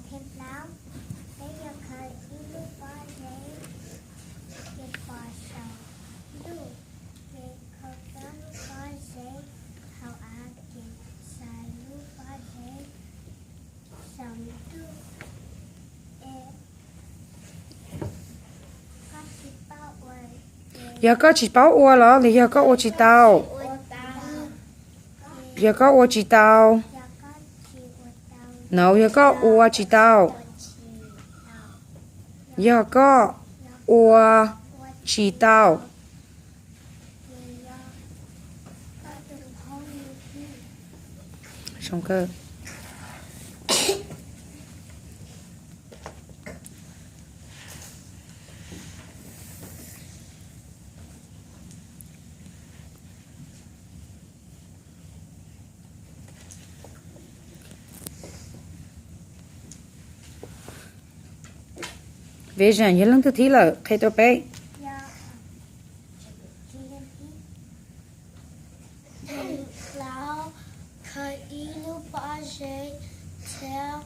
Thib plaub, peb yuav khaws ib lub pob zeb ces pos saum ntuj, ces khaws plaub lub pob zeb hauv av ces txais lub pob zeb saum ntuj. Yog koj tsis paub ua los yog koj ua tsis tau? Yog koj ua tsis tau. No, yog koj ua tsis tau. Yog koj ua tsis tau. Vision, yog leej twg thib lawm qhia rau peb. Thib plaub, khaws ib lub pob zeb thiab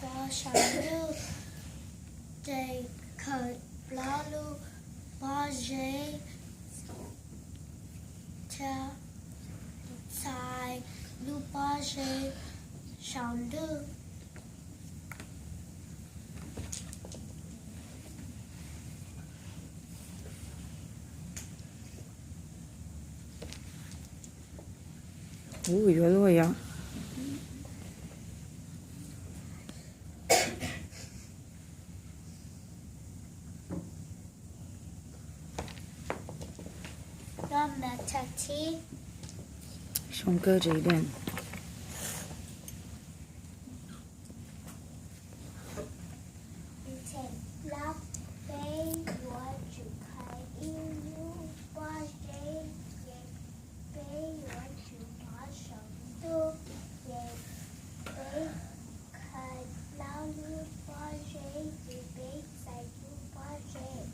pos saum ntuj, ces khaws plaub lub pob zeb thiab txais lub pob zeb saum ntuj. Ub, yuav luag yom. Zoo kawg, Jaden. Thib plaub, peb yuav tsum khaws ib lub pob zeb, ces peb yuav tsum pov saum ntuj, ces peb khaws plaub lub pob zeb, ces peb txais lub pob zeb.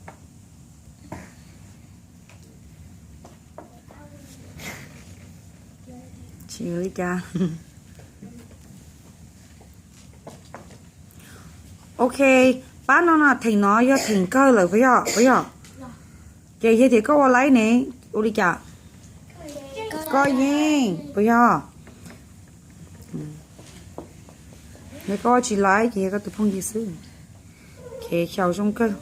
Tsis ua li cas. Ok, pab no no, theem no yog theem kawg lawm puas yog? Puas yog? Ces yog tias koj ua laib ne, ua li cas? Koj yeej, puas yog? Yog koj ua tsis laib ces yog koj tus phooj ywg xwb. Ok, xyaum zoo kawg.